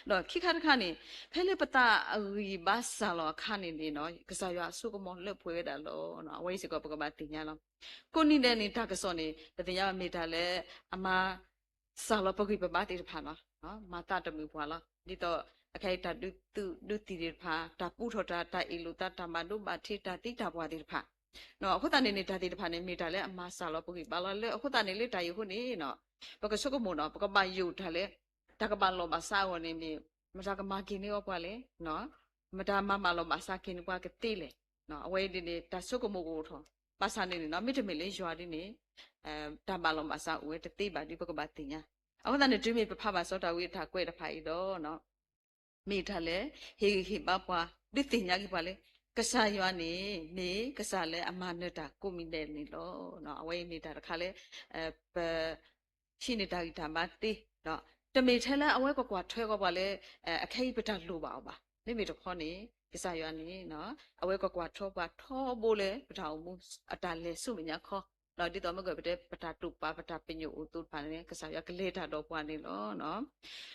ဒီးခံခါတခါန့ၣ် ဖဲလၢပသးအဂံၢ်ဘါစၢ်လီၤအခါန့ၣ်န့ၣ် ကစၢ်ယွၤအစိကမီၤလၢပှဲၤဝဲဒၣ်လီၤ. အဝဲအံၤစ့ၢ်ကီးပကဘၣ်သ့ၣ်ညါလီၤ. ကိးနံၤဒဲးန့ၣ် တၢ်ကစီၣ်န့ၣ် ပသ့ၣ်ညါဘၣ်မ့ၢ်တၢ်လၢအမၤ စၢ်လီၤပဂံၢ်ပဘါသ့ၣ်တဖၣ်လီၤ. မၤသးတမုာ်ပှၤလီၤ. ဒ်သိး အခဲအံၤတၢ်ဒုးသုးဒုးသံၣ်သ့ၣ်တဖၣ်, တၢ်ပူထီၣ်တၢ်, တၢ်အ့ၣ်လိာ်သး, တၢ်မၤဒိဘၣ်ထံး, တၢ်သံတၢ်ပှၢ်သ့ၣ်တဖၣ်, အဃိသတးန့ၣ်န့ၣ် တၢ်သ့ၣ်တဖၣ်န့ၣ် မ့ၢ်တၢ်လၢအမၤစၢ်လီၤပဂံၢ်ဘါလီၤ. လၢအဃိသတးန့ၣ် လၢတၢ်အံၤအဃိန့ၣ် ပကဆိကမိၣ်ဒီး ပကဘၣ်ယိၣ်တၢ်လၢ တၢ်ကဘၣ်လီၢ်ဘၣ်စးအဂီၢ်န့ၣ်မ့ၢ် မတၤကမၤက့ၤန့ၢ်အီၤပှၤလဲၣ်, မတၤမၤဘၣ်လီၢ်ဘၣ်စးက့ၤန့ၢ်ပှၤကသ့လဲၣ်. အဝဲအံၤန့ၣ် တၢ်ဆိကမိၣ်ကအိၣ်ထီၣ်. ဘၣ်ဆၣ်န့ၣ်န့ၣ် မ့တမ့ၢ်လၢယွၤဒ်န့ၣ် တၢ်ဘၣ်လီၢ်ဘၣ်စးအိၣ်ဝဲတသ့ဘၣ်ဒ်ပကဘၣ်သ့ၣ်ညါ. အဃိသတးန့ၣ် တုၤမ့ၢ်ပဖးဘၣ်စီၤဒၤဝံးအတၢ်ကွဲးတဖၣ်အံၤဒီး မ့ၢ်တၢ်လၢ ဟ့ၣ်ဂံၢ်ဟ့ၣ်ဘါပှၤ ဒုးသ့ၣ်ညါက့ၤပှၤလၢ ကစၢ်ယွၤန့ၣ် မ့ၢ်ကစၢ်လၢအမၤနၢၤတၢ်ကိးမံၤဒဲးန့ၣ်လီၤ. အဝဲအံၤမ့ၢ်တၢ်တခါလၢ ပ ဟံးန့ၢ်တၢ်ဂံၢ်တၢ်ဘါသ့, တမ့ၢ်ထဲလၢအဝဲကကွၢ်ထွဲဃီပှၤလၢ အခဲအံၤပတၢ်လိၣ်ဘၣ်အီၤဘၣ်. မ့မ့ၢ်တခီန့ၣ် ကစၢ်ယွၤန့ၣ် အဝဲကကွၢ်ထွဲပှၤထီဘိလၢပတၢ်အိၣ်မူအတၢ်လဲၤဆူမဲာ်ညါခီ, ဒ်သိးမ့ၢ်ကပတဲ ပတၢ်တိာ်ပာ် ပတၢ်ပညိၣ်အိၣ်အသိးတဖၣ်န့ၣ် ကစၢ်ယွၤကလဲၤတၢ်ဒီးပှၤန့ၣ်လီၤ.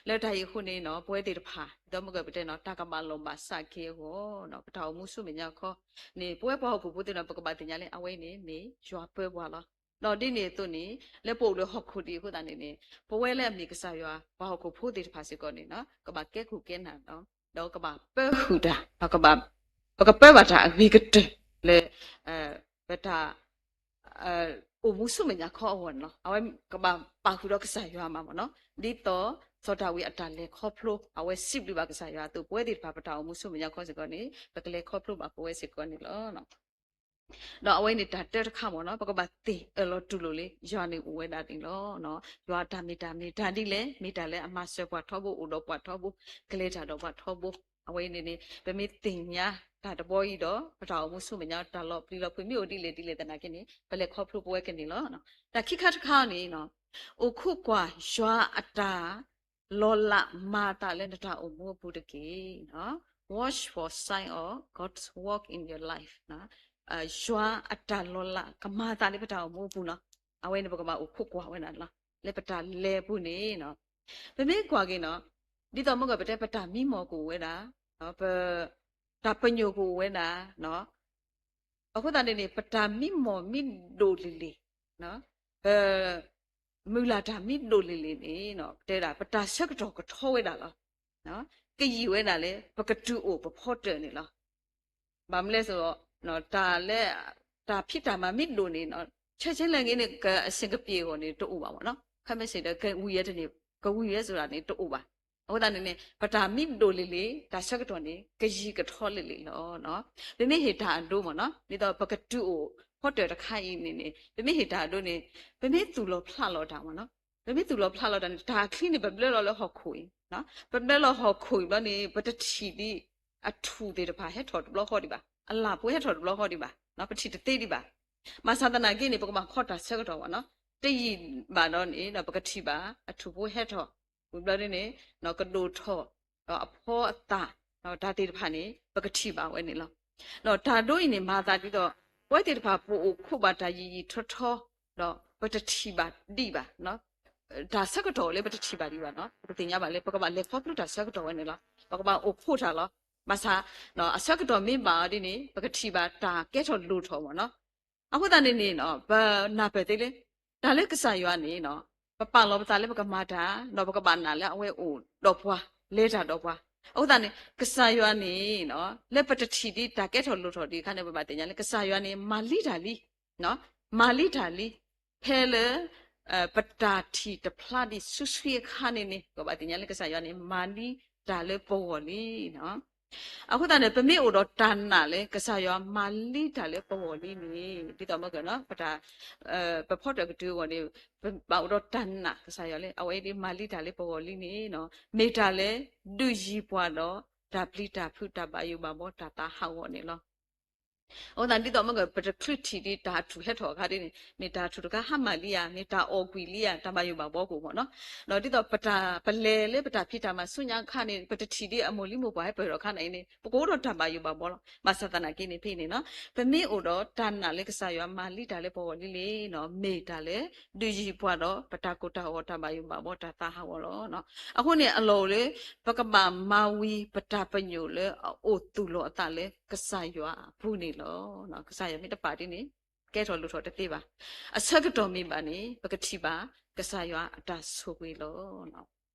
လၢတၢ်အံၤအဃိန့ၣ် ပဝဲသ့ၣ်တဖၣ် ဒ်သိးမ့ၢ်ကပတဲ တၢ်ကဘၣ်လီၢ်ဘၣ်စးက့ၤအဂီၢ် ပတၢ်အိၣ်မူဆူမဲာ်ညါခီန့ၣ် ပဝဲပှၤဟီၣ်ခိၣ်ဖိသ့ၣ်တဖၣ် ပကဘၣ်သ့ၣ်ညါလၢ အဝဲအံၤန့ၣ်မ့ၢ်ယွၤပၢပှၤလီၤ. ဒီးဒ်န့ၣ်အသိးန့ၣ် လၢပအိၣ်လၢဟီၣ်ခိၣ်ဒံးအဃိသတးန့ၣ်န့ၣ် ပဝဲလၢအမ့ၢ်ကစၢ်ယွၤပှၤဟီၣ်ခိၣ်ဖိသ့ၣ်တဖၣ်စ့ၢ်ကီးန့ၣ် ကဘၣ်ကဲခိၣ်ကဲနၢ် ဒီးကဘၣ်ပၢဃုာ်တၢ်, ပကပၢဘၣ်တၢ်အဂ့ၤကတၢၢ်လၢ ပတၢ် အိၣ်မူဆူမဲာ်ညါခီအဂီၢ်န့ၣ်လီၤ. အဝဲကဘၣ်ပာ်ဃုာ်ဒီးကစၢ်ယွၤမးမ့ၢ်နီၤ. ဒ်သိးစီၤဒၤဝံးအတၢ်လဲၤခီဖျိ အဝဲစံးဘျုးဘၣ်ကစၢ်ယွၤအသိး ပဝဲသ့ၣ်တဖၣ်ပတၢ်အိၣ်မူဆူမဲာ်ညါခီစ့ၢ်ကီးန့ၣ် ပကလဲၤခီဖျိဘၣ်ပဝဲစ့ၢ်ကီးန့ၣ်လီၤ. ဒီးအဝဲန့ၣ်တၢ်တၢတခါမ့ၢ်နီၤ ပကဘၣ်သ့ၣ်အၢၣ်လီၤတူၢ်လိာ်လံ ယွၤန့ၣ်အိၣ်ဝဲဒၣ်န့ၣ်လီၤ. ယွၤအတၢ်မ့ၢ်တၢ်မ့ၢ်တၢ်ဒ်လဲၣ်, မ့ၢ်တၢ်လၢအမၤစၢၤပှၤထီဘိ အိၣ်ဒီးပှၤထီဘိ ကလဲၤတၢ်ဒီးပှၤထီဘိ. အဝဲအံၤန့ၣ်န့ၣ် ပမ့ၢ်သ့ၣ်ညါတၢ်တဘီအံၤဒီး ပတၢ်အိၣ်မူဆူမဲာ်ညါ တၢ်လီၤပျံၤလီၤဖုးမ့ၢ်အိၣ်ဒ်လဲၣ်ဒ်လဲၣ်သနာ်က့န့ၣ် ပလဲၤခီဖျိပဝဲကန့ၢ်လီၤ. တၢ်ခံခါတခါန့ၣ် အိၣ်ခိးကွၢ်ယွၤအတၢ် လီၤလးမၤအသးလၢနတၢ်အိၣ်မူအပူၤတက့ၢ်. Watch for sign of God's work in your life. ယွၤအတၢ်လီၤလးကမၤအသးလၢပတၢ်အိၣ်မူအပူၤလီၤ. အဝဲန့ၣ်ပကဘၣ်အိၣ်ခိးကွၢ်ဝဲဒၣ်လီၤ. လၢပတၢ်လဲၤအပူၤန့ၣ် ပမ့ၢ်ကွၢ်က့ၤနီၤ ဒ်သိးမ့ၢ်ကပတဲ ပတၢ်မံမီၢ်ကအိၣ်ဝဲဒၣ်, ပတၢ်ပညိၣ်ကအိၣ်ဝဲဒၣ် အဃိသတးန့ၣ်န့ၣ် ပတၢ်မံမီၢ်မံဒိၣ်လံၤလံၤ, ပ မုၢ်လၢ်တၢ်မံဒိၣ်လံၤလံၤန့ၣ် တဲဝဲဒၣ် ပတၢ်ဆၢကတီၢ်ကထီဝဲဒၣ်လီၤ. ကယံာ်ဝဲဒၣ်လၢ ပကတုၤအိၣ်ပဖီတၢၣ်န့ၣ်လီၤ. ဘၣ်မနုၤလဲၣ်ဆိုတော့ တၢ်လၢ တၢ်ဖံးတၢ်မၤမံဒိၣ်န့ၣ် ဆဲးဆဲးလဲၣ်ဂ့ၤန့ၣ် ကအဆင်ကပြေအဂီၢ်န့ၣ် တအိၣ်ဘၣ်မ့ၢ်နီၤ. ခဲမ့ၢ်စ့ၢ်ဒီး ကဝံၤဝဲတန့ၣ် ကဝံၤဝဲဆိုတာန့ၣ် တအိၣ်ဘၣ်. အဃိသတးန့ၣ်န့ၣ် ပတၢ်မံဒိၣ်လံၤလံၤ တၢ်ဆၢကတီၢ်န့ၣ် ကယံာ်ကထီလံၤလံၤလီၤ. ပမ့ၢ်ဟ့ၣ်တၢ်အဒိမ့ၢ်နီၤ ဒ်သိးပကတုၤအိၣ်ဖီတၢၣ်တခါအံၤန့ၣ်န့ၣ် ပမ့ၢ်ဟ့ၣ်တၢ်အဒိန့ၣ် ပမ့ၢ်သူၣ်လီၤဖျးလီၤတၢ်မ့ၢ်နီၤ ပမ့ၢ်သူၣ်လီၤဖျးလီၤတၢ်န့ၣ် တၢ်ချံန့ၣ် ပဘျၢလီၤလၢဟီၣ်ခိၣ်အံၤ, ပဘျၢလီၤဟီၣ်ခိၣ်အံၤဘျီန့ၣ် ပတထံၣ်ဒံး အထူၣ်သ့ၣ်တဖၣ်ဟဲထီၣ်တဘျီဃီဒံးဘၣ်, အလၣ်ဖိဟဲထီၣ်တဘျီဃီဒံးဘၣ်, ပထံၣ်တသ့ဒံးဘၣ်. ဘၣ်ဆၣ်သနာ်က့န့ၣ် ပကဘၣ်ခီတၢ်ဆၢကတီၢ်ဘၣ်နီၤ. တယံာ်ဘၣ်ဒီးန့ၣ် ပကထံၣ်ဘၣ် အထူၣ်ဖိဟဲထီၣ်, ဝံၤဘျီဒ်န့ၣ် ကဒိၣ်ထီၣ်, ဒီးအဖီအသၣ်, တၢ်သ့ၣ်တဖၣ်န့ၣ် ပကထံၣ်ဘၣ်ဝဲန့ၣ်လီၤ. ဒီးတၢ်ဒိအံၤန့ၣ် မၤသးဒ်သိး ပဝဲသ့ၣ်တဖၣ်ပအိၣ်ခိးဘၣ်တၢ်ယံာ်ယံာ်ထီထီ, ဒီးပတထံၣ်ဘၣ်ဒံးဘၣ် တၢ်ဆၢကတီၢ်လၢပတထံၣ်ဘၣ်ဒံးဘၣ်နီၤ ပသ့ၣ်ညါဘၣ်လၢ ပကဘၣ်လဲၤခီဖျိတၢ်ဆၢကတီၢ်ဝဲန့ၣ်လီၤ. ပကဘၣ်အိၣ်ခိးတၢ်လီၤ. ဘၣ်ဆၣ် အဆၢကတီၢ်မ့ၢ်ဘၣ်အီၤဒ်န့ၣ် ပကထံၣ်ဘၣ်တၢ်ကဲထီၣ်လိၣ်ထီၣ်မ့ၢ်နီၤ. အဃိသတးန့ၣ်န့ၣ် ပနၢ်ပၢၢ်သ့လၢ တၢ်လၢကစၢ်ယွၤန့ၣ် ပပာ်လီၤပသးလၢပကမၤတၢ် ဒီးပကဘၣ်နာ်လၢအဝဲအိၣ်ဒီးပှၤ လဲၤတၢ်ဒီးပှၤ. အဃိသတးန့ၣ် ကစၢ်ယွၤန့ၣ် လၢပတထံၣ်ဒံးတၢ်ကဲထီၣ်လိၣ်ထီၣ်ဒံးအခါန့ၣ် ပဘၣ်သ့ၣ်ညါလၢကစၢ်ယွၤန့ၣ် မၤလံတၢ်လံ မၤလံတၢ်လံ, ဖဲလၢ ပတၢ်ထံၣ်တဖျါဒံးဆူဆွံအခါန့ၣ်န့ၣ် ပဘၣ်သ့ၣ်ညါလၢကစၢ်ယွၤန့ၣ် မၤလံတၢ်လၢပဂီၢ်လံ. အဃိသတးန့ၣ် ပမ့ၢ်အိၣ်ဒီးတၢ်နာ်လၢကစၢ်ယွၤမၤလံတၢ်လၢပဂီၢ်လံန့ၣ် ဒ်သိးမ့ၢ်ကနီၤ ပတၢ် ပဖီတၢၣ်ကတုၤအဂီၢ်န့ၣ် ပဘၣ်အိၣ်ဒီးတၢ်နာ်ကစၢ်ယွၤလၢ အဝဲအံၤဒ်မၤလံတၢ်လၢပဂီၢ်လံန့ၣ် မ့ၢ်တၢ်လၢဒုးယံၤပှၤဒီး တၢ်ပျံၤတၢ်ဖုးတၢ်ဘၣ်ယိၣ်ဘၣ်ဘီတၢ်သးဟးဂီၤန့ၣ်လီၤ. အဃိသတးဒ်သိးမ့ၢ်က ပတချုးထံၣ်ဒံးတၢ်အထူၣ်ဟဲထီၣ်အခါဒ်န့ၣ် မ့ၢ်တၢ်ထူၣ်တခါဟါမၢ်လံဧါ, မ့ၢ်တၢ်အီၣ်ကွံာ်လံဧါ, တၢ်ဘၣ်ယိၣ်ဘၣ်ဘှီကအိၣ်မ့ၢ်နီၤ. ဒီးဒ်သိးပတၢ်ပလဲၤလၢပတၢ်ဖံးတၢ်မၤဆူညါအခါန့ၣ် ပတထံၣ်ဒံးအမိၢ်လံမိၢ်ပှၢ်ဟဲပၢၢ်ထီၣ်အခါန့ၣ်န့ၣ် ပကအိၣ်ဒီးတၢ်ဘၣ်ယိၣ်ဘၣ်ဘှီလီၤ. ဘၣ်ဆၣ်သနာ်က့န့ၣ် ဖဲအံၤန့ၣ်နီၤ ပမ့ၢ်အိၣ်ဒီးတၢ်နာ်လၢကစၢ်ယွၤမၤလံတၢ်လၢပဂီၢ်လံလံနီၤ မ့ၢ်တၢ်လၢ ဒုးယံၤပှၤဒီးပတၢ်ကိၢ်တၢ်ဂီၤတၢ်ဘၣ်ယိၣ်ဘၣ်ဘှီတၢ်သးဟးဂီၤလီၤ. အဃိန့ၣ်အလီၢ်အိၣ်လၢ ပကဘၣ်မၤဝံၤပတၢ်ပညိၣ်လၢအအိၣ်သူၣ်လီၤအသးလၢကစၢ်ယွၤအပူၤန့ၣ်လီၤ. ကစၢ်ယွၤမ့ၢ်တပာ်ဒ်န့ၣ် ကဲထီၣ်လိၣ်ထီၣ်တသ့ဘၣ်. အဆၢကတီၢ်မ့ၢ်ဘၣ်န့ၣ် ပကထံၣ်ဘၣ်ကစၢ်ယွၤအတၢ်ဆိၣ်ဂ့ၤလီၤ.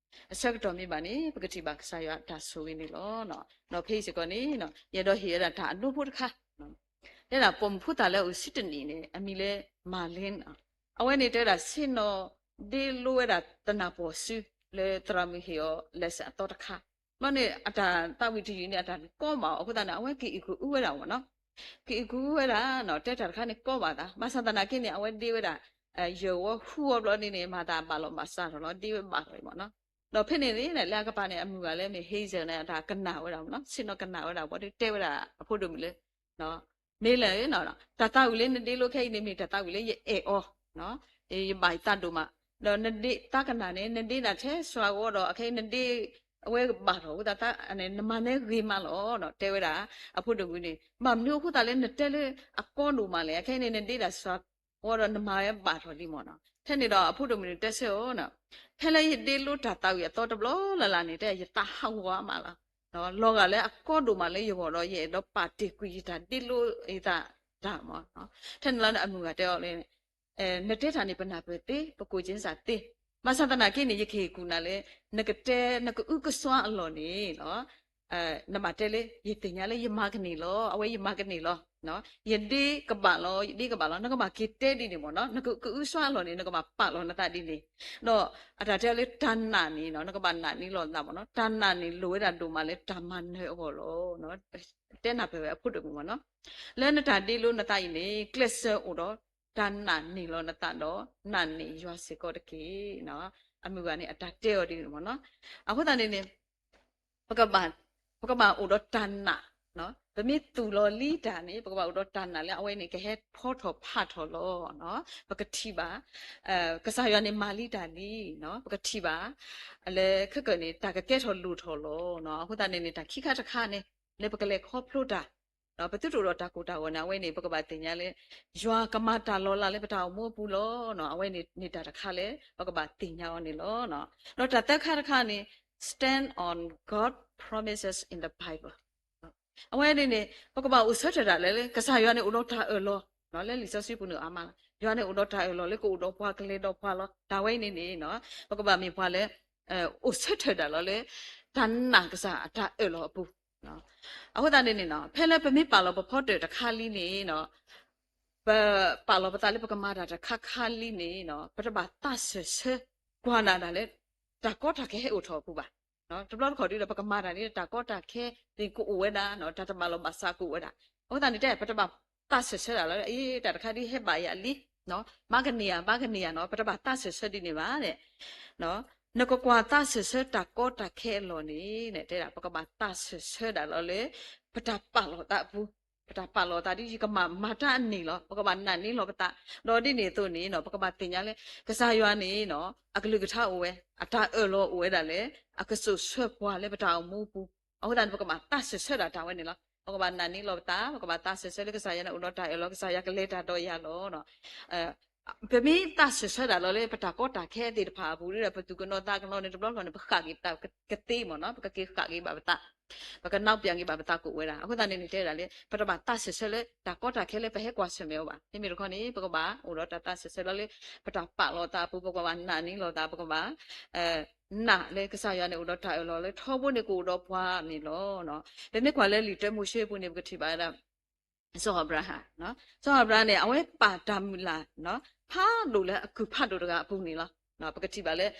အဆၢကတီၢ်မ့ၢ်ဘၣ်န့ၣ် ပကထံၣ်ဘၣ်ကစၢ်ယွၤအတၢ်ဆိၣ်ဂ့ၤန့ၣ်လီၤ. ဒီးဖဲအံၤစ့ၢ်ကီးန့ၣ် ယအဲၣ်ဒိးဟ့ၣ်ဝဲဒၣ်တၢ်အဒိဖိတခါ တဲဒၣ်ပိာ်မုၣ်ဖိသၣ်လၢအအိၣ်ဆံတနံၣ်န့ၣ် အမံၤလၢ Marlene နီၤ. အဝဲန့ၣ်တဲဝဲဒၣ်ဆ့ၣ်နီၤဒ့လိဝဲဒၣ်တနၢ်ပၢၢ်စု လၢသရၣ်မုၣ်ဟ့ၣ်အီၤ lesson အသီတခါ. ဘျီန့ၣ် အတၢ်သးဝံၣ်တယုၢ်န့ၣ် အတၢ်ကီမးအီၤအဃိသတးန့ၣ် အဝဲကအံၣ်ကအိၣ်ဝဲဒၣ်မ့ၢ်နီၤ. ကအံၣ်ကအိၣ်ဝဲဒၣ်နီၤ တဲတၢ်တခါန့ၣ်ကီဘၣ်သး. ဘၣ်ဆၣ်သနာ်က့န့ၣ် အဝဲဒ့ဝဲဒၣ် ယဂီၤဟူအီၤဘျီဒ်န့ၣ် မၤသးဘၣ်လီၤဘၣ်စးထီၣ်လီၤ ဒ့ဝဲဘၣ်ထီၣ်အံၤမ့ၢ်နီၤ. ဒီးဖဲန့ၣ်န့ၣ် လၢအကပၤန့ၣ် အမုၢ်ဂၤလၢမ့ၢ် Hazel န့ၣ် အတၢ်ကနၣ်ဝဲဒၣ်မ့ၢ်နီၤ ဆ့ၣ်နီၤကနၣ်ဝဲဒၣ် ဘျီဒုးတဲဝဲဒၣ်အဖိဒိၣ်မုၣ်လၢ မ့ၢ်လၢ တၢ်သးဝံၣ်လၢနဒ့လိခဲအံၤန့ၣ် မ့ၢ်တၢ်သးဝံၣ်လၢယအဲၣ်အီၤ ယဘၣ်ယသးဒိၣ်မး, ဒီးနဒ့သးကနၣ်န့ၣ် နဒ့ဒၣ်ထဲစှၤဂီၤဒီး အခဲအံၤနဒ့ အဝဲဘၣ်ထီၣ်အဃိသတး နမၤနဲဂ့ၤမးလီၤ တဲဝဲဒၣ် အဖိဒိၣ်မုၣ်န့ၣ် ဘၣ်မနုၤအဃိသတးလၢနတဲလၢအကီဒိၣ်မးလဲၣ်, အခဲအံၤန့ၣ် နဒ့ဒၣ်စှၤဂီၤဒီးနမၤဝဲဘၣ်ထီၣ်လံမ့ၢ်နီၤ. ထဲန့ၣ်ဒီးအဖိဒိၣ်မုၣ်န့ၣ်တဲဆၢအီၤ ဖဲလၢယဒ့လိတၢ်သးဝံၣ်အသီတဘျီလၢ်လၢ်န့ၣ် တဲယသးဟးဂီၤအါမးလီၤ. လီၤဂာ်လၢအကီဒိၣ်မးလၢယဂီၢ်ဒီး ယအဲၣ်ဒိးပာ်တ့ၢ်ကွံာ်ယတၢ်ဒ့လိယသးတၢ်မ့ၢ် ထဲန့ၣ်လီၤန့ၣ် အမုၢ်ဂၤတဲအီၤလၢ နတဲတၢ်န့ၣ် ပနၢ်ပၢၢ်သ့, ပကိၢ်က့စၢ်သ့, ဘၣ်ဆၣ်သနာ်က့န့ၣ် ယကဟ့ၣ်ကူၣ်နၤလၢ နကတဲ နကအုကစွါအလီၢ်န့ၣ် နဘၣ်တဲလၢ ယသ့ၣ်ညါလၢယမၤကန့ၢ်လီၤ, အဝဲယမၤကန့ၢ်လီၤ, ယဒ့ကဘၣ်လီၤ, ယဒ့ကဘၣ်လီၤ, နကဘၣ်က့ၤတဲဒ်န့ၣ်မ့ၢ်နီၤ, နကအုကစွါအလီၢ်န့ၣ် နကဘၣ်ပာ်လီၤနသးဒ်န့ၣ်, ဒီးအတၢ်တဲအီၤလၢတၢ်နာ်န့ၣ် နကဘၣ်နာ်န့ၢ်လီၤနသးမ့ၢ်နီၤ, တၢ်နာ်န့ၣ်လိၣ်ဝဲဒၣ်ဒိၣ်မးလၢတၢ်မၤနၢၤအဂီၢ်လီၤ. တဲနၢ်ပၢၢ်ဝဲအဖိဒိၣ်မုၣ်မ့ၢ်နီၤ, လၢနတၢ်ဒ့လိနသးအံၤန့ၣ် ကျဲးစၢးအိၣ်ဒီးတၢ်နာ်န့ၢ်လီၤနသးဒီး နာ်န့ၢ်ယွၤစ့ၢ်ကီးတက့ၢ်. အမုၢ်ဂၤန့ၣ် အတၢ်တဲအီၤဒ်န့ၣ်မ့ၢ်နီၤ, အဃိသတးန့ၣ်န့ၣ် ပကဘၣ်အိၣ်ဒီးတၢ်နာ်, ပမ့ၢ်သူၣ်လီၤလံတၢ်န့ၣ် ပကဘၣ်အိၣ်ဒီးတၢ်နာ်လၢအဝဲန့ၣ် ကဟဲဖီထီၣ်ဖးထီၣ်လီၤ. ပကထံၣ်ဘၣ် ကစၢ်ယွၤန့ၣ်မၤလံတၢ်လံ, ပကထံၣ်ဘၣ် လၢခဲကၢၣ်န့ၣ် တၢ်ကကဲထီၣ်လိၣ်ထီၣ်လီၤ. အဃိသတးန့ၣ်န့ၣ် တၢ်ခံခါတခါန့ၣ် လၢပကလဲၤခီဖျိတၢ် ပသုတအိၣ်ဒီးတၢ်ကိၢ်တၢ်ဂီၤန့ၣ် အဝဲန့ၣ် ပကဘၣ်သ့ၣ်ညါလၢ ယွၤကမၤတၢ်လီၤလးလၢပတၢ်အိၣ်မူအပူၤလီၤ. အဝဲန့ၣ်န့ၣ်တၢ်တခါလၢ ပကဘၣ်သ့ၣ်ညါအီၤန့ၣ်လီၤ. ဒီးတၢ်သၢခါတခါန့ၣ် stand on God promises in the Bible. အဝဲန့ၣ်န့ၣ် ပကဘၣ်အိၣ်ဆၢထၢၣ်ဒၣ်လဲာ်လၢ ကစၢ်ယွၤန့ၣ်အိၣ်ဒီးတၢ်အၢၣ်လီၤ လၢလံာ်စီဆှံပူၤန့ၣ်အါမးလီၤ. ယွၤန့ၣ်အိၣ်ဒီးတၢ်အၢၣ်လီၤလၢကအိၣ်ဒီးပှၤကလဲၤဒီးပှၤလီၤ. တၢ်ဝဲအံၤန့ၣ်န့ၣ် ပကဘၣ်မ့ၢ်ပှၤလၢ အိၣ်ဆၢထၢၣ်ဒၣ်လီၤလၢ တၢ်နာ်ကစၢ်အတၢ်အၢၣ်လီၤအပူၤ, အဃိသတးန့ၣ်န့ၣ် ဖဲလၢပမ့ၢ်ပာ်လီၤပဖီတၢၣ်တခါလံန့ၣ် ပပာ်လီၤပသးလၢပကမၤတၢ်တခါခါလံန့ၣ် ပတဘၣ်သးစၢၢ်ဆၢကွၢ်နၢ်ဒၣ်လၢ တၢ်ကီတၢ်ခဲဟဲအိၣ်ထီၣ်အပူၤဘၣ်. တဘျီတခီၣ်ဒ်ဒီး ပကမၤတၢ်န့ၣ် တၢ်ကီတၢ်ခဲသ့ၣ်ကအိၣ်ဝဲဒၣ်, တၢ်တဘၣ်လီၤဘၣ်စးကအိၣ်ဝဲဒၣ်. အဃိသတးန့ၣ် တဲ ပတဘၣ်သးစၢၢ်ဆၢဒၣ်လီၤ, အ့ တၢ်တခါဒ်ဟဲဘၣ်ယၤလံ, ဘၣ်ကန့ၢ်ယၤ ဘၣ်ကန့ၢ်ယၤနီၤ, ပတဘၣ်သးစၢၢ်ဆၢဒ်န့ၣ်ဘၣ်. နကကွၢ်သးစၢၢ်ဆၢတၢ်ကီတၢ်ခဲအလီၢ်န့ၣ် တဲဒၣ် ပကဘၣ်သးစၢၢ်ဆၢဒၣ်လီၤလၢ ပတၢ်ပာ်လီၤသးအပူၤ, ပတၢ်ပာ်လီၤသးဒ်ယကမၤမၤတၢ်အန့ၣ်လီၤ, ပကဘၣ်နာ်န့ၢ်လီၤပသး, ဒီးဒ်န့ၣ်အသိးန့ၣ်နီၤ ပကဘၣ်သ့ၣ်ညါလၢ ကစၢ်ယွၤန့ၣ်နီၤ အကလုၢ်ကထါအိၣ်ဝဲ, အတၢ်အၢၣ်လီၤအိၣ်ဝဲဒၣ်လၢ အကစိာ်ဆှၢပှၤလၢပတၢ်အိၣ်မူအပူၤ, အဃိသတးန့ၣ် ပကဘၣ်သးစၢၢ်ဆၢဒၣ်တၢ်ဝဲန့ၣ်လီၤ. ပကဘၣ်နာ်န့ၢ်လီၤပသး, ပကဘၣ်သးစၢၢ်ဆၢလၢကစၢ်ယွၤန့ၣ်အိၣ်ဒီးတၢ်အၢၣ်လီၤ, ကစၢ်ယွၤကလဲၤတၢ်ဒီးယၤလီၤ. ပမ့ၢ်သးစၢၢ်ဆၢဒၣ်လီၤလၢပတၢ်ကီတၢ်ခဲသ့ၣ်တဖၣ်အပူၤဒီး ပသူၣ်ကနီၤသးကနီၤန့ၣ် တဘျီတဘျီန့ၣ် ပဃၣ်က့ၤပသးကသ့မ့ၢ်နီၤ, ပကက့ၤဃၣ်က့ၤဘၣ်ပသး, ပကနီၣ်ပၠးက့ၤဘၣ်ပသးကအိၣ်ဝဲဒၣ်. အဃိသတးန့ၣ်န့ၣ် တဲဒၣ်လၢ ပတဘၣ်သးစၢၢ်ဆၢလၢတၢ်ကီတၢ်ခဲလၢပဟဲကွၢ်ဆၢၣ်မဲာ်အီၤဘၣ်. မ့မ့ၢ်တခီန့ၣ် ပကဘၣ်အိၣ်ဒီးတၢ်သးစၢၢ်ဆၢလီၤလၢ ပတၢ်ပာ်လီၤသးအပူၤ, ပကဘၣ်နာ်န့ၢ်လီၤသး, ပကဘၣ် နာ်လၢကစၢ်ယွၤန့ၣ်အိၣ်ဒီးတၢ်အၢၣ်လီၤလၢထီဘိန့ၣ်ကအိၣ်ဒီးပှၤန့ၣ်လီၤ. ပမ့ၢ်ကွၢ်လၢလံာ်တၢမိၤၡ့အပူၤန့ၣ် ပကထံၣ်ဘၣ်ဝဲဒၣ် စီၤအၤဘြၤဟၣ်, စီၤအၤဘြၤဟၣ်န့ၣ် အဝဲပာ်တၢ်မုၢ်လၢ် ဖးဒိၣ်လၢအကုၢ်ဖးဒိၣ်တဂၤအပူၤန့ၣ်လီၤ. ပကထံၣ်ဘၣ်လၢ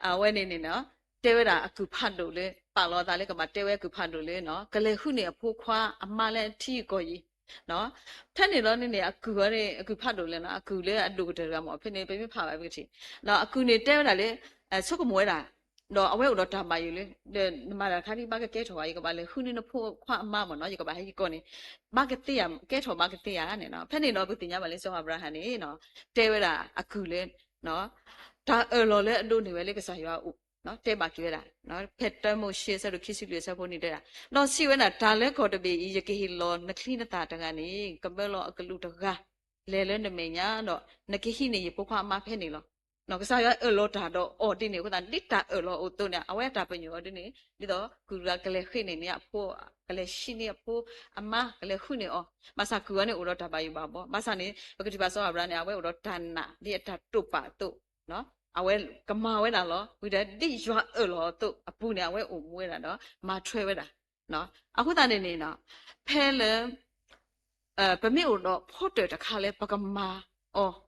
အဝဲန့ၣ်န့ၣ် တဲဝဲဒၣ်အကုၢ်ဖးဒိၣ်လၢ ပာ်လီၤသးလၢကဘၣ်တဲဝဲအကုၢ်ဖးဒိၣ်လၢ ကလဲၤဃုန့ၢ်အဖိခွါအမါလၢအထံအကီၢ်အံၤ ထဲန့ၣ်လီၤန့ၣ်န့ၣ် အကုၢ်အီၤန့ၣ် အကုၢ်ဖးဒိၣ်လဲၣ်နီၤ, အကုၢ်လၢအဒိၣ်ကတၢၢ်တဂၤမ့ၢ် ဖဲန့ၣ် ပမ့ၢ်ဖးဘၣ်ပကထံၣ်, ဒီးအကုၢ်န့ၣ်တဲဝဲဒၣ်လၢ ဆိကမိၣ်ဝဲဒၣ် ဒီးအဝဲအိၣ်ဒီးတၢ်ဘၣ်ယိၣ်လၢ ဒီးနမၤတၢ်တခါဒ်ဘၣ်ကကဲထီၣ်ဘၣ် ယကဘၣ်လဲၤဃုန့ၢ်နဖိခွါအမါမ့ၢ်နီၤ, ယကဘၣ်ဟဲယကီၢ်န့ၣ် ဘၣ်ကသ့ဧါ, ကဲထီၣ်ဘၣ်ကသ့ဧါန့ၣ်နီၤ. ဖဲန့ၣ်ဒီးပသ့ၣ်ညါဘၣ်လၢ စီၤအၤဘြၤဟၣ်န့ၣ် တဲဝဲဒၣ်အကုၢ်လၢ တၢ်အၢၣ်လီၤလၢအဒိးန့ၢ်ဝဲလၢကစၢ်ယွၤအအိၣ် တဲဘၣ်က့ၤဝဲဒၣ် ဖဲတၢမိၤၡ့ အဆၢဒိၣ်ခံဆံလွံၢ် အဆၢဖိန့ၣ်တဲဒၣ်, ဒီးစံးဝဲဒၣ်, တၢ်လၢကီၢ်တဘ့ၣ်အံၤ ယကဟ့ၣ်လီၤနချံနသၣ်တဂၤန့ၣ် ကမၢလီၤအကလူးတဂၤ လဲၤလၢနမဲာ်ညါဒီး နကဟံးန့ၢ်ယဖိခွါအမါဖဲန့ၣ်လီၤ. ကစၢ်ယွၤအၢၣ်လီၤတၢ်ဒီးအီၤဒ်န့ၣ်အဃိသတး ဒ်တၢ်အၢၣ်လီၤအိၣ်အသိးန့ၣ် အဝဲအတၢ်ပညိၣ်အီၤဒ်န့ၣ် ဒ်သိးကုၢ်တဂၤကလဲၤဃ့န့ၢ်န့ၢ်အဖိ, ကလဲၤဟံးန့ၢ်အဖိအမါ, ကလဲၤဃုန့ၢ်အီၤ, ဘၣ်ဆၣ်ကုၢ်အံၤန့ၣ်အိၣ်ဒီးတၢ်ဘၣ်ယိၣ်ဘၣ်ဘီ, ဘၣ်ဆၣ်န့ၣ် ပကထံၣ်ဘၣ်စီၤအၤဘြၤဟၣ်န့ၣ် အဝဲအိၣ်ဒီးတၢ်နာ် ဒ်အတၢ်တိာ်ပာ်အသိး အဝဲကမၤဝဲဒၣ်လီၤ. ဝံၤဒီးဒ်ယွၤအၢၣ်လီၤအသိးအပူၤန့ၣ် အဝဲအိၣ်မူဝဲဒၣ်ဒီး မၤထွဲဝဲဒၣ်. အဃိသတးန့ၣ်န့ၣ် ဖဲလၢ ပမ့ၢ်အိၣ်ဒီးဖီတၢၣ်တခါလၢပကမၤအီၤ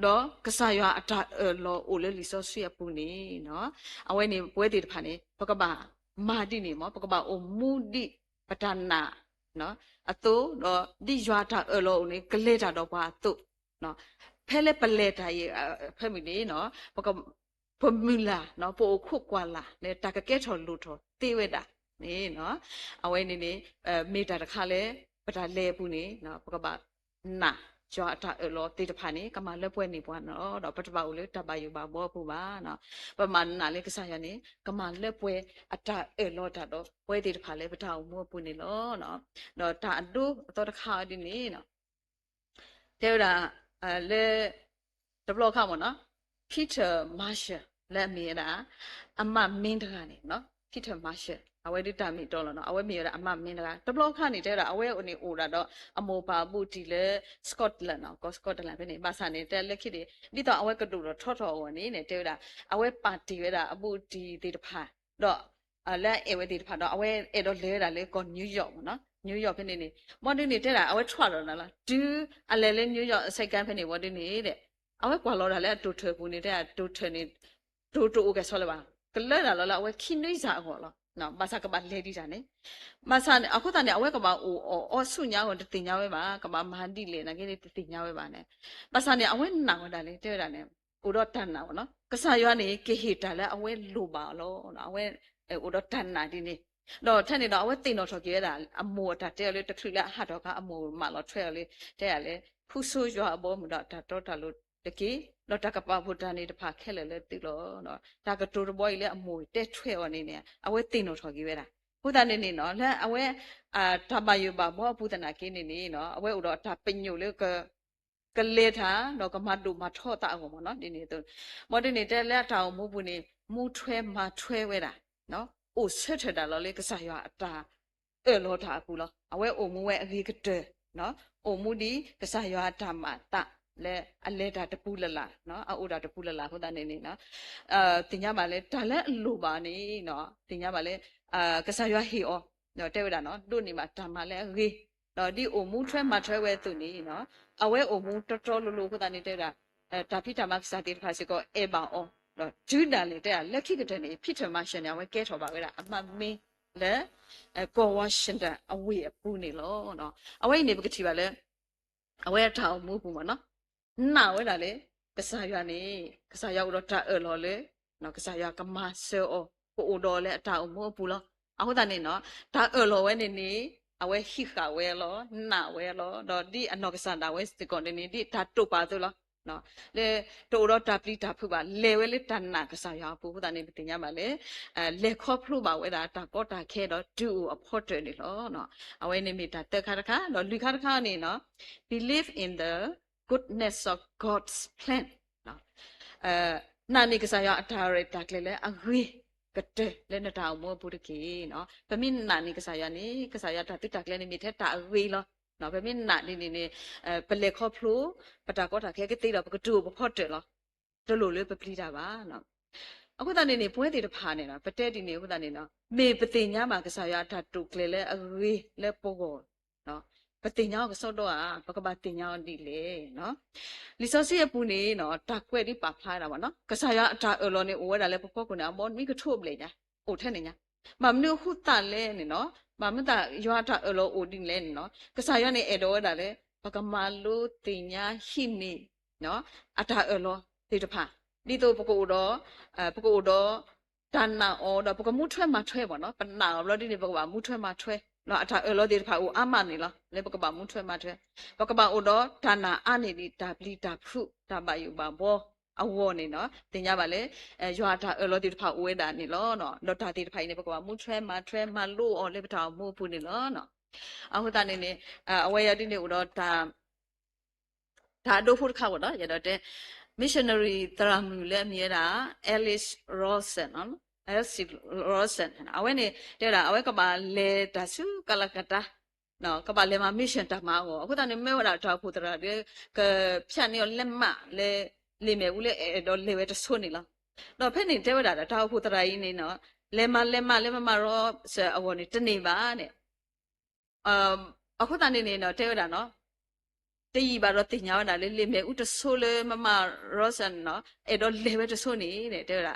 ဒီးကစၢ်ယွၤအတၢ်အၢၣ်လီၤအိၣ်လၢလံာ်စီဆှံအပူၤန့ၣ် အဝဲန့ၣ်ပဝဲသ့ၣ်တဖၣ်န့ၣ် ပကဘၣ်မၤဒ်န့ၣ်မ့ၢ် ပကဘၣ်အိၣ်မူဒ်ပတၢ်နာ်အသိး ဒီးဒ်ယွၤအတၢ်အၢၣ်လီၤအိၣ်န့ၣ် ကလဲၤတၢ်ဒီးပှၤအသိး ဖဲလၢပလဲၤတၢ်အံၤ ဖဲမုၢ်န့ၣ် ပမုၢ်လၢ် ပအိၣ်ခိးကွၢ်လၢ်လၢတၢ်ကကဲထီၣ်လိၣ်ထီၣ်သ့ဝဲဒၣ်န့ၣ် အဝဲန့ၣ်န့ၣ် မ့ၢ်တၢ်တခါလၢ ပတၢ်လဲၤအပူၤန့ၣ် ပကဘၣ်နာ် ယွၤအတၢ်အၢၣ်လီၤသ့ၣ်တဖၣ်န့ၣ် ကမၤလၢပှဲၤန့ၢ်ပှၤန့ၣ်လီၤ. ဒီးပတဘၣ်အိၣ်လၢတၢ်ဘၣ်ယိၣ်ဘၣ်ဘီအပူၤဘၣ်. ပမၤနာ်လၢကစၢ်ယွၤန့ၣ် ကမၤလၢပှဲၤအတၢ်အၢၣ်လီၤတၢ်ဒီးပဝဲသ့ၣ်တဖၣ်လၢပတၢ်အိၣ်မူအပူၤန့ၣ်လီၤ. ဒီးတၢ်အဒိအသီတခါအီၤဒ်န့ၣ် တဲဝဲဒၣ် လၢ တဘျီခါမ့ၢ်နီၤ Peter Marshall လၢအမ့ၢ်ဝဲဒၣ် အမးမ့ၢ်တဂၤန့ၣ် Peter Marshall အဝဲဒၣ်တၢ်မ့ၢ်တီလီၤနီၤ အဝဲမ့ၢ်ဝဲဒၣ်အမးမ့ၢ်တဂၤ တဘျီခါန့ၣ် တဲဝဲဒၣ် အဝဲန့ၣ်အိၣ်ဒၣ်ဒီး အမိၢ်ပၢ်အဘူးအတံၢ်လၢ Scotland နီၤ ကီၢ် Scotland ဖဲန့ၣ် ဘၣ်ဆၣ်န့ၣ် တဲလၢခံန့ၣ် ဒ်သိးအဝဲကဒိၣ်ထီၣ်ထီထီၣ်အဂီၢ်န့ၣ် တဲဝဲဒၣ် အဝဲပာ်တ့ၢ်ဝဲဒၣ်အဘူးအတံၢ်သ့ၣ်တဖၣ် ဒီး လၢအအဲၣ်ဝဲသ့ၣ်တဖၣ်ဒီး အဝဲအဲၣ်ဒိးလဲၤဝဲဒၣ်လၢကီၢ် New York မ့ၢ်နီၤ New York ဖဲန့ၣ်န့ၣ် ဘၣ်ဒ်န့ၣ် တဲဒၣ် အဝဲထွဲဒီးနၤလီၤ တုၤအလဲၤလၢ New York အဆဲးကါဖဲန့ၣ် ဘၣ်ဒ်န့ၣ် အဝဲကွၢ်လီၤဒၣ်လၢအတိာ်ထၢၣ်ပူၤန့ၣ် တဲဒၣ်တိာ်ထၢၣ်န့ၣ် တိာ်တအိၣ်ကဲဆီလၢၤဘၣ် ကလၢဒၣ်လီၤလၢအဝဲခံနွံစၢ်အဂီၢ်လီၤ. ဘၣ်ဆၣ်ကဘၣ်လဲၤဒံးတၢ်န့ၣ် ဘၣ်ဆၣ်န့ၣ် အဃိသတးန့ၣ် အဝဲကဘၣ်အိၣ်အီၣ်အီဆူၣ်ညါအဂီၢ် တသ့ၣ်ညါဝဲဘၣ် ကဘၣ်မၤဒ်လဲၣ်နာ်က့န့ၣ် တသ့ၣ်ညါဝဲဘၣ်န့ၣ် ဘၣ်ဆၣ်န့ၣ် အဝဲနာ်ဝဲဒၣ်လၢ တဲဝဲဒၣ်န့ၣ် အိၣ်ဒီးတၢ်နာ်ဝဲနီၤ ကစၢ်ယွၤန့ၣ် ကဟ့ၣ်တၢ်လၢအဝဲလိၣ်ဘၣ်အီၤလီၤ. အဝဲအိၣ်ဒီးတၢ်နာ်ဒ်န့ၣ် ဒီးထဲန့ၣ်ဒီး အဝဲသ့ၣ်နီၣ်ထီၣ်က့ၤဝဲဒၣ် အမိၢ်အတၢ်တဲအီၤလၢ တချုးလၢအဟးထီၣ်အခါ အမိၢ်မၢလီၤထွဲအီၤလၢ တဲဒၣ်လၢ ဃုဆိယွၤအဘီအမုၢ်ဒီးတၢ်တီတၢ်လိၤတက့ၢ်. ဒီးတၢ်ကပာ်ဖှိၣ်တၢ်န့ၣ်တဖၣ်ခဲလၢာ်လၢသုလီၤ. တၢ်ကတိၤတဘီအံၤလၢအမိၢ်တဲထွဲအီၤန့ၣ်န့ၣ် အဝဲသ့ၣ်နီၣ်ထီၣ်က့ၤဝဲဒၣ် အဃိသတးန့ၣ်န့ၣ်နီၤ လၢအဝဲ တၢ်ဘၣ်ယိၣ်ဘၣ်ဘီအပူၤသနာ်က့န့ၣ်န့ၣ် အဝဲအိၣ်ဒီးတၢ်ပညိၣ်လၢ ကလဲၤတၢ် ဒီးကမၤဒိၣ်မၤထီအသးအဂီၢ်မ့ၢ်နီၤ ဒ်န့ၣ်အသိး ဘၣ်ဒ်န့ၣ် တဲလၢအတၢ်အိၣ်မူပူၤန့ၣ် မူထွဲမၤထွဲဝဲဒၣ် အိၣ်ဆၢထၢၣ်ဒၣ်လီၤလၢကစၢ်ယွၤအတၢ်အၢၣ်လီၤတၢ်အပူၤလီၤ. အဝဲအိၣ်မူဝဲအဂ့ၤကတၢၢ် အိၣ်မူဒ်ကစၢ်ယွၤအတၢ်မၤအသးလၢအလဲၤတၢ်တပူၤလၢ်လၢ် အအိၣ်တၢ်တပူၤလၢ်လၢ်အဃိသတးန့ၣ်န့ၣ် သ့ၣ်ညါဘၣ်လၢတၢ်လၢအလိၣ်ဘၣ်န့ၣ် သ့ၣ်ညါဘၣ်လၢ ကစၢ်ယွၤဟ့ၣ်အီၤ တဲဝဲဒၣ်နီၤ ဒိးန့ၢ်ဘၣ်တၢ်မၤလၢအဂ့ၤ ဒီးဒ်အိၣ်မူထွဲမၤထွဲဝဲအသိးန့ၣ် အဝဲအိၣ်မူတီတီလိၤလိၤအဃိသတးန့ၣ် တဲဝဲဒၣ် တၢ်ဖံးတၢ်မၤကစၢ်သ့ၣ်တဖၣ်စ့ၢ်ကီးအဲၣ်ဘၣ်အီၤ ဒီးတုၤဒၣ်လဲာ်တဲဒၣ် လၢခံကတၢၢ်န့ၣ် Peter Marshall န့ၣ် အဝဲကဲထီၣ်ဘၣ်ဝဲဒၣ်အမးမ့ၢ်လၢ ကီၢ် Washington အဝ့ၢ်အပူၤန့ၣ်လီၤ. အဝဲအံၤန့ၣ် ပကထံၣ်ဘၣ်လၢ အဝဲအတၢ်အိၣ်မူအပူၤမ့ၢ်နီၤ နာ်ဝဲဒၣ်လၢ ကစၢ်ယွၤန့ၣ် ကစၢ်ယွၤအိၣ်ဒီးတၢ်အၢၣ်လီၤလၢ ကစၢ်ယွၤကမၤစၢၤအီၤ ကအိၣ်ဒီးလၢအတၢ်အိၣ်မူအပူၤလီၤ. အဃိသတးန့ၣ်နီၤ တၢ်အၢၣ်လီၤဝဲန့ၣ်န့ၣ် အဝဲဟံးဃာ်ဝဲလီၤ နာ်ဝဲလီၤ ဒီးဒ်အနီၢ်ကစၢ်ဒၣ်ဝဲစ့ၢ်ကီးန့ၣ်န့ၣ် ဒ်တၢ်တိာ်ပာ်အသိးလီၤ. လၢတအိၣ်ဒီးတၢ်ပျံၤတၢ်ဖုးဘၣ် လဲၤဝဲလၢတၢ်နာ်ကစၢ်ယွၤအပူၤအဃိသတးန့ၣ် ပသ့ၣ်ညါဘၣ်လၢ လဲၤခီဖျိဘၣ်ဝဲဒၣ်တၢ်ကီတၢ်ခဲဒီးတုၤအိၣ်အဖီတၢၣ်န့ၣ်လီၤ. အဝဲန့ၣ်မ့ၢ်တၢ်သၢခါတခါ ဒီးလွံၢ်ခါတခါန့ၣ်နီၤ believe in the goodness of God's plan နာ်န့ၢ်ကစၢ်ယွၤအတၢ်ရဲၣ်တၢ်ကျဲၤလၢအဂ့ၤကတၢၢ်လၢနတၢ်အိၣ်မူအပူၤတက့ၢ်. ပမ့ၢ်နာ်န့ၢ်ကစၢ်ယွၤန့ၣ် ကစၢ်ယွၤတၢ်သုးတၢ်ကျဲၤန့ၣ်မ့ၢ်ထဲတၢ်အဂ့ၤလီၤ. ပမ့ၢ်နာ်ဒ်န့ၣ်န့ၣ် ပလဲၤခီဖျိ ပတၢ်ကီတၢ်ခဲကသ့ဒီး ပကတုၤအိၣ်ပဖီတၢၣ်လီၤ. တလိၣ်လၢပပျံၤတၢ်ဘၣ်. အဃိသတးန့ၣ်န့ၣ် ပဝဲသ့ၣ်တဖၣ်န့ၣ် ပတဲဒ်န့ၣ်အဃိသတးန့ၣ် မ့ၢ်ပသ့ၣ်ညါဘၣ်ကစၢ်ယွၤအတၢ်တိာ်ကျဲၤလၢအဂ့ၤလၢပဂီၢ် ပသ့ၣ်ညါအီၤကစီဒီဧါ, ပကဘၣ်သ့ၣ်ညါအီၤဒ်လဲၣ်. လံာ်စီဆှံအပူၤန့ၣ် တၢ်ကွဲးဒ်ပာ်ဖျါဝဲဒၣ်ဘၣ်နီၤ, ကစၢ်ယွၤအတၢ်အၢၣ်လီၤန့ၣ် အိၣ်ဝဲဒၣ်လၢပဖီခိၣ်န့ၣ် အဘီနွံကထိဘျဲၣ်ညါ, အိၣ်ထဲန့ၣ်ညါ. ဘၣ်မနုၤအဃိသတးလဲၣ်န့ၣ်နီၤ, ဘၣ်မနုၤယွၤအတၢ်အၢၣ်လီၤအိၣ်ဒ်န့ၣ်လဲၣ်န့ၣ်နီၤ, ကစၢ်ယွၤန့ၣ်အဲၣ်ဒိးဝဲဒၣ်လၢ ပကမၤလိသ့ၣ်ညါဟံးန့ၢ် အတၢ်အၢၣ်လီၤသ့ၣ်တဖၣ်, ဒ်သိးပကအိၣ်ဒီး ပကအိၣ်ဒီး တၢ်နာ်အီၤဒီး ပကမူထွဲမၤထွဲမ့ၢ်နီၤ, ပနာ်အီၤဘျီဒ်န့ၣ် ပကဘၣ်မူထွဲမၤထွဲ, ဒီးအတၢ်အၢၣ်လီၤသ့ၣ်တဖၣ်အိၣ်အါမးန့ၣ်လီၤ. လၢပကဘၣ်မူထွဲမၤထွဲ, ပကဘၣ်အိၣ်ဒီးတၢ်နာ်အါန့ၢ်ဒံးတၢ်ပျံၤတၢ်ဖုး တၢ်ဘၣ်ယိၣ်ဘၣ်ဘှီအဂီၢ်န့ၣ်နီၤ, သ့ၣ်ညါဘၣ်လၢ ယွၤအတၢ်အၢၣ်လီၤသ့ၣ်တဖၣ်အိၣ်ဝဲဒၣ်န့ၣ်လီၤ. ဒီးတၢ်သ့ၣ်တဖၣ်အံၤန့ၣ် ပကဘၣ်မူထွဲမၤထွဲ မၤလိအီၤလၢပတၢ်အိၣ်မူအပူၤန့ၣ်လီၤ. အဃိသတးန့ၣ်န့ၣ် အဝဲအံၤဒ်န့ၣ်အိၣ်ဒီး တၢ်အဒိဖိတခါအဂီၢ်နီၤ, ယအဲၣ်ဒိးတဲ missionary သရၣ်မုၣ်လၢအမံၤဝဲဒၣ် Alice Rowson, Alice Rowson အဝဲန့ၣ်တဲဝဲဒၣ် အဝဲကဘၣ်လဲၤတၢ်ဆူကလကတၢ, ကဘၣ်လဲၤမၤ mission တၢ်မၤအဂီၢ်, အဃိသတးန့ၣ် မ့ၢ်ဝဲဒၣ်တၢ်အိၣ်ဖှိၣ်သရၣ်ဒီး ကဖၠးန့ၢ်အီၤလၢမးလၢ လံာ်မ့ၣ်အူလၢအဲၣ်ဒိးလဲၤဝဲတဆိန့ၣ်လီၤ. ဒီးဖဲန့ၣ်တဲဝဲဒၣ်ဒီး တၢ်အိၣ်ဖှိၣ်သရၣ်အံၤန့ၣ်နီၤ, လဲၤမၤလဲၤမးလၢမမါ Rowson အဂီၢ်န့ၣ် တန့ၢ်ဘၣ်န့ၣ် အဃိသတးန့ၣ်န့ၣ်နီၤ တဲဝဲဒၣ်နီၤ, တယံာ်ဘၣ်ဒီးသ့ၣ်ညါဝဲဒၣ်လၢ လံာ်မ့ၣ်အူတဆိလၢမမါ Rowson နီၤ အဲၣ်ဒိးလဲၤဝဲတဆိန့ၣ် တဲဝဲဒၣ်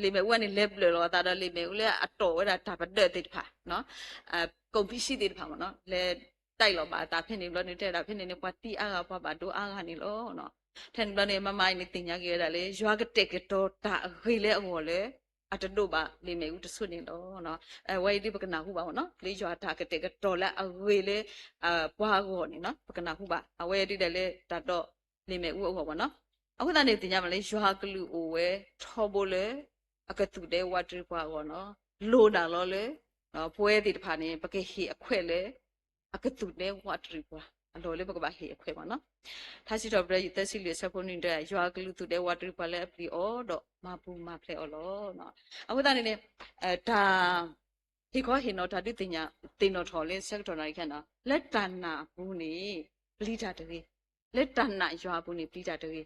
လံာ်မ့ၣ်အူန့ၣ် လဲၤဘျၢၣ်လီၤအသးဒီး လံာ်မ့ၣ်အူလၢအတီၢ်ဝဲဒၣ်တၢ်ပဒၢးသ့ၣ်တဖၣ် ကိးဘံၣ်စံသ့ၣ်တဖၣ်မ့ၢ်နီၤ လဲၤတၢ်လီၤဘၣ်အသးဖဲန့ၣ်ဘျီန့ၣ် တဲဝဲဒၣ်ဖဲန့ၣ်န့ၣ် ပှၤသံအါဂၤ ပှၤဘၣ်ဒိအါဂၤန့ၣ်လီၤ. ထဲန့ၣ်ဘျီန့ၣ် မမါအံၤန့ၣ်သ့ၣ်ညါက့ၤဝဲဒၣ်လၢ ယွၤကတဲာ်ကတီၤတၢ်အဂ့ၤလၢအဂီၢ်လၢ အတဒိးဘၣ်လံာ်မ့ၣ်အူတဆိန့ၣ်လီၤ. အဝဲအံၤဒ်ပကနၢ်ဟူဘၣ်မ့ၢ်နီၤ လၢယွၤတၢ်ကတဲာ်ကတီၤလၢအဂ့ၤလၢ ပှၤအဂီၢ်န့ၣ်နီၤ ပကနၢ်ဟူဘၣ် အဝဲအံၤဒ်လဲၣ်လၢတၢ်ဒိးလံာ်မ့ၣ်အူအဂီၢ်မ့ၢ်နီၤ. အဃိသတးန့ၣ် သ့ၣ်ညါဘၣ်လၢ ယွၤအကလုၢ်အိၣ်ဝဲထီဘိလၢ အကသူၣ်ဒဲဝးတရံးပှၤအဂီၢ်နီၤ လိၣ်ဒၣ်လီၤလၢ ပဝဲသ့ၣ်တဖၣ်န့ၣ် ပကဟ့ၣ်အခွဲးလၢ အကသူၣ်ဒဲဝးတရံးပှၤ အလီၢ်လၢပကဘၣ်ဟ့ၣ်အခွဲးမ့ၢ်နီၤ. ထါစံးထီၣ်ပတြၢၤ ယုၢ်သၢဆံလွံၢ်အဆၢဖိနွံတဲ ယွၤအကလုၢ်သူၣ်ဒဲဝးတရံးပှၤလၢအပျံၤအီၤဒီးမၤပူၤမၤဖျဲးအီၤလီၤ. အဃိသတးန့ၣ်န့ၣ် တၢ် ဟ့ၣ်ခီဟ့ၣ်နီၤတၢ်ဒုးသ့ၣ်ညါ သ့ၣ်နီၣ်ထီၣ်လၢဆၢကတီၢ်နၣ်ရံၣ်ခဲအံၤနီၤ လၢတၢ်နာ်အပူၤန့ၣ် ပျံၤတၢ်တဂ့ၤ, လၢတၢ်နာ်ယွၤအပူၤန့ၣ် ပျံၤတၢ်တဂ့ၤ,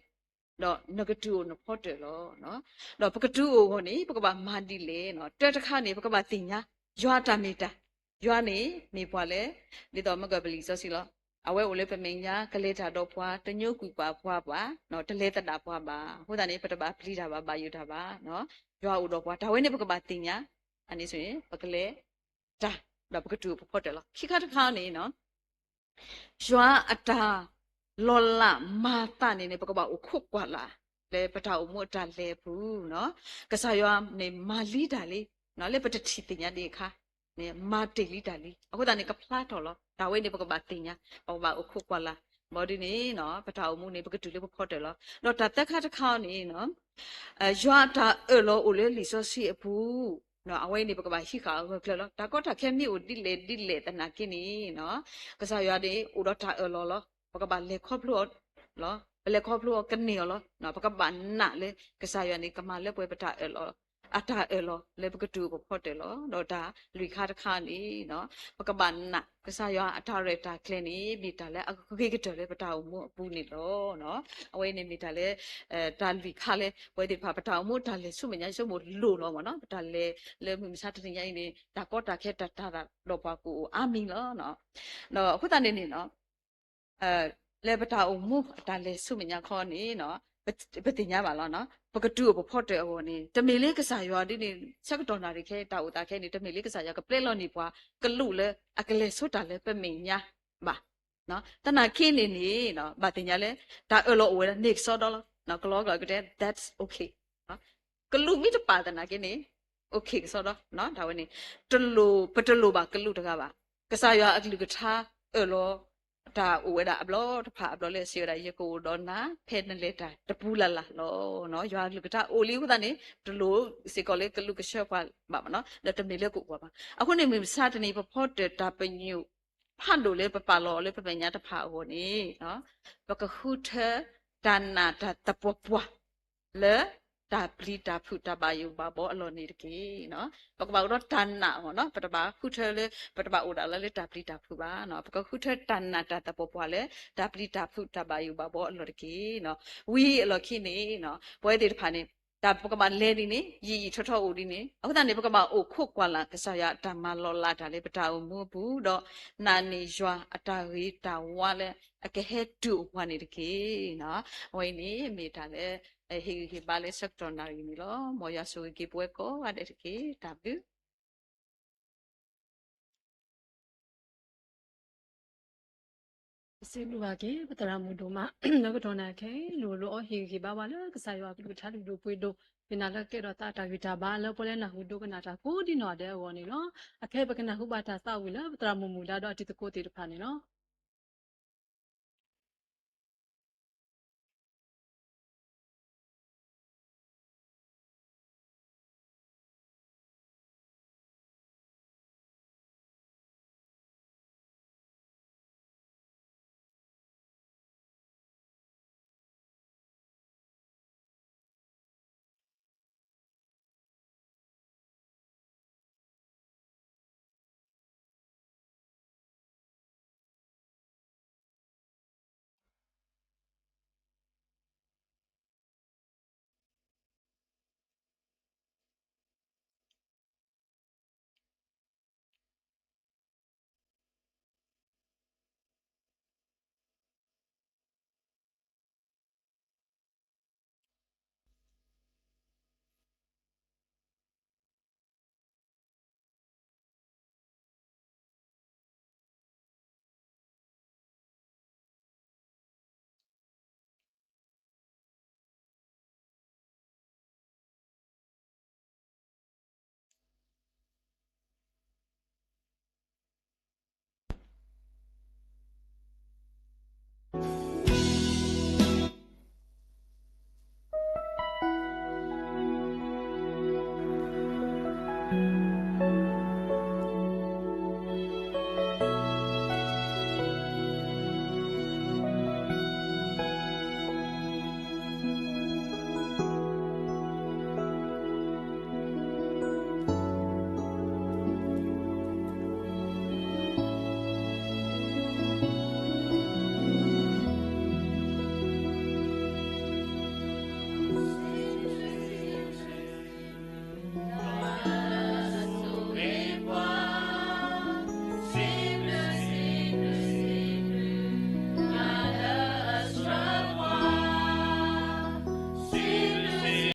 ဒီးနကတုၤအိၣ်နဖီတၢၣ်လီၤ. ဒီးပကတုၤအိၣ်အဂီၢ်န့ၣ် ပကဘၣ်မၤဒ်လဲၣ်နီၤ တၢတခါန့ၣ် ပကဘၣ်သ့ၣ်ညါ ယွၤအတၢ်မ့ၢ်တၢ်, ယွၤန့ၣ်မ့ၢ်ပှၤလၢ ဒ်သိးမ့ၢ်ကပလံာ်စီဆှံလီၤ. အဝဲအိၣ်လၢပမဲာ်ညါ ကလဲၤတၢ်ဒီးပှၤ တညိကွံာ်ပှၤပှၤဘၣ်, တလဲၤသဒၣ်ပှၤဘၣ်. အဃိသတးန့ၣ် ပတဘၣ်ပျံၤတၢ်ဘၣ် ဘၣ်ယိၣ်တၢ်ဘၣ်, ယွၤအိၣ်ဒီးပှၤ တၢ်ဝဲန့ၣ်ပကဘၣ်သ့ၣ်ညါ, အန့ၣ် ပကလဲၤတၢ် ဒီးပကတုၤအိၣ်ပဖီတၢၣ်လီၤ. ခံခါတခါန့ၣ် ယွၤအတၢ်လီၤလးမၤသးန့ၣ်န့ၣ် ပကဘၣ်အိၣ်ခိးကွၢ်လၢ် လၢပတၢ်အိၣ်မူအတၢ်လဲၤအပူၤနီၤ, ကစၢ်ယွၤန့ၣ်မၤလံတၢ်လံ, လၢပတထံၣ်သ့ၣ်ညါဒံးအခါန့ၣ် မၤတ့ၢ်လံတၢ်လံ. အဃိသတးန့ၣ် ကဖျါထီၣ်လီၤ. တၢ်ဝဲန့ၣ် ပကဘၣ်သ့ၣ်ညါ, ပကဘၣ်အိၣ်ခိးကွၢ်လၢ်, ဘၣ်ဒ်န့ၣ် ပတၢ်အိၣ်မူန့ၣ် ပကတုၤလၢပဖီတၢၣ်လီၤ. ဒီးတၢ်သၢခါတခါန့ၣ် ယွၤအတၢ်အၢၣ်လီၤအိၣ်လၢလံာ်စီဆှံအပူၤ, အဝဲန့ၣ် ပကဘၣ်ဟံးဃာ်အဂၢၢ်ကျၢၤလီၤ. တၢ်ကီတၢ်ခဲမ့ၢ်အိၣ်ဒ်လဲၣ်ဒ်လဲၣ်သနာ်က့န့ၣ် ကစၢ်ယွၤန့ၣ် အိၣ်ဒီးတၢ်အၢၣ်လီၤလီၤ. ပကဘၣ်လဲၤခီဖျိအီၤလီၤ. ပလဲၤခီဖျိအီၤကန့ၢ်အီၤလီၤ. ပကဘၣ်နာ်လၢကစၢ်ယွၤန့ၣ် ကမၤလၢပှဲၤပတၢ်အၢၣ်လီၤ, အတၢ်အၢၣ်လီၤလၢပကတုၤအိၣ်ပဖီတၢၣ်လီၤ. ဒီးတၢ်လွံၢ်ခါတခါန့ၣ် ပကဘၣ်နာ်ကစၢ်ယွၤအတၢ်ရဲၣ်တၢ်ကျဲၤန့ၣ် မ့ၢ်တၢ်လၢအဂ့ၤကတၢၢ်လၢပတၢ်အိၣ်မူအပူၤန့ၣ်လီၤ. အဝဲန့ၣ်မ့ၢ်တၢ်လၢ တၢ်လွံၢ်ခါလၢ ပဝဲသ့ၣ်တဖၣ် ပတၢ်အိၣ်မူတၢ်လဲၤဆူမဲာ်ညါ ဆိကမိၣ်လိၣ်လီၤမ့ၢ်နီၤ. ပတၢ်လဲၤလၢမုၢ်မဆါတနံၤညါအံၤန့ၣ် တၢ်ကီတၢ်ခဲတၢ်တၤသၣ်ဒီးပှၤကအိၣ်အါမံၤလီၤ. ဒီးအဃိသတးန့ၣ်န့ၣ် လၢပတၢ်အိၣ်မူအတၢ်လဲၤဆူမဲာ်ညါခီန့ၣ် ပသ့ၣ်ညါဘၣ်လီၤ. ပကတုၤအိၣ်ပဖီတၢၣ်အဂီၢ်န့ၣ် တမ့ၢ်လၢကစၢ်ယွၤဒ်န့ၣ် ဆၢကတီၢ်နၣ်ရံၣ်ခဲ တၢ်အိၣ်သးခဲန့ၣ် တမ့ၢ်လၢကစၢ်ယွၤကပျဲလီၤန့ၢ်ပှၤကလူးလၢအကလဲၤဆိတၢ်လၢပမဲာ်ညါဘၣ်. သနာ်က့န့ၣ်န့ၣ် ဘၣ်သ့ၣ်ညါလၢ တၢ်အၢၣ်လီၤအိၣ်ဝဲဒၣ်န့ၣ်ကစီဒီလီၤ. ကလီကလီကတဲ that's okay. ကလူးမ့ၢ်တပာ်သနာ်က့န့ၣ် okay ကစီဒီ, တၢ်ဝဲန့ၣ် တလိၣ် ပတလိၣ်ဘၣ်ကလူးတဂၤဘၣ်. ကစၢ်ယွၤအကလုၢ်ကထါအၢၣ်လီၤ တၢ်အိၣ်ဝဲဒၣ်အဘျီတဖၣ်အဘျီလၢအစံးဝဲဒၣ် ယကအိၣ်ဒီးနၤ ဖဲနလဲၤတၢ်တပူၤလၢ်လၢ်လီၤ. ယွၤအကလုၢ်ကထါအိၣ်လံအဃိသတးန့ၣ် တလိၣ်စ့ၢ်ကီးလၢကလူးကဆှၢပှၤဘၣ်မ့ၢ်နီၤ ဒီးတမ့ၢ်လၢကအိၣ်ပှၤဘၣ်. အဃိန့ၣ်မုၢ်မဆါတနံၤ ပဖီတၢၣ်တၢ်ပညိၣ်ဖးဒိၣ်လၢပပာ်လီၤအီၤလၢပမဲာ်ညါတဖၣ်အဂီၢ်န့ၣ် ပကဃုထၢတၢ်နာ်တၢ်သပှၢ်ပှၢ် လၢတၢ်ပျံၤတၢ်ဖုးတၢ်ဘၣ်ယိၣ်ဘၣ်ဘှီအလီၢ်န့ၣ်တက့ၢ်. ပကဘၣ်အိၣ်ဒီးတၢ်နာ်အဂီၢ်နီၤ ပတဘၣ်ဃုထၢလၢ ပတဘၣ်အိၣ်ဒၣ်လၢလၢတၢ်ပျံၤတၢ်ဖုးဘၣ်. ပကဃုထၢတၢ်နာ်တၢ်သပှၢ်ပှၢ်လၢ တၢ်ပျံၤတၢ်ဖုးတၢ်ဘၣ်ယိၣ်ဘၣ်ဘှီအလီၢ်တက့ၢ်. ဝံၤအလီၢ်ခံန့ၣ် ပဝဲသ့ၣ်တဖၣ်န့ၣ် တၢ်ပကဘၣ်လဲၤဒ်န့ၣ် ယံာ်ယံာ်ထီထီအိၣ်ဒ်န့ၣ် အဃိသတးန့ၣ် ပကဘၣ်အိၣ်ခိးကွၢ်လၢ် ကစၢ်ယွၤအတၢ်မၤလီၤလးတၢ်လၢပတၢ်အိၣ်မူအပူၤ ဒီးနာ်န့ၢ်ယွၤအတၢ်ဂ့ၤတၢ်ဝါလၢ အကဟဲတုၤအိၣ်ပှၤန့ၣ်တက့ၢ်. အဝဲအံၤန့ၣ် မ့ၢ်တၢ်လၢ ဟ့ၣ်ဂံၢ်ဟ့ၣ်ဘါလၢဆၢကတီၢ်နၣ်ရံၣ်န့ၣ်လီၤ. မ်ယွၤဆိၣ်ဂ့ၤက့ၤပဝဲကိးဂၤဒဲးတက့ၢ်. တၢ်ဘျုး စံးဘျုးဘၣ်က့ၤ ပသရၣ်မုၣ်ဒိၣ်မး လၢကတီၢ်နၣ်ခဲအံၤ လိၣ်လိၤအီၣ်ဟ့ၣ်ဂံၢ်ဘါဝဲလၢကစၢ်ယွၤအကလုၢ်ကထါလုၢ်ဒိၣ်ပှ့ၤဒိၣ် သ့ၣ်နၢ်လၢကကဲထီၣ်သးတၢ်ဂံၢ်တၢ်ဘါလၢပှၤလၢနၢ်ဟူဒိကနၣ်တၢ်ကိးဒံနီၢ်ဒဲးအဂီၢ်န့ၣ်လီၤ. အခဲအံၤပကနၢ်ဟူဘၣ်တၢ်သးဝံၣ်လၢပသရၣ်မုၣ်မုၣ်ဒါဒီးအတံၤသကိးသ့ၣ်တဖၣ်န့ၣ်လီၤ.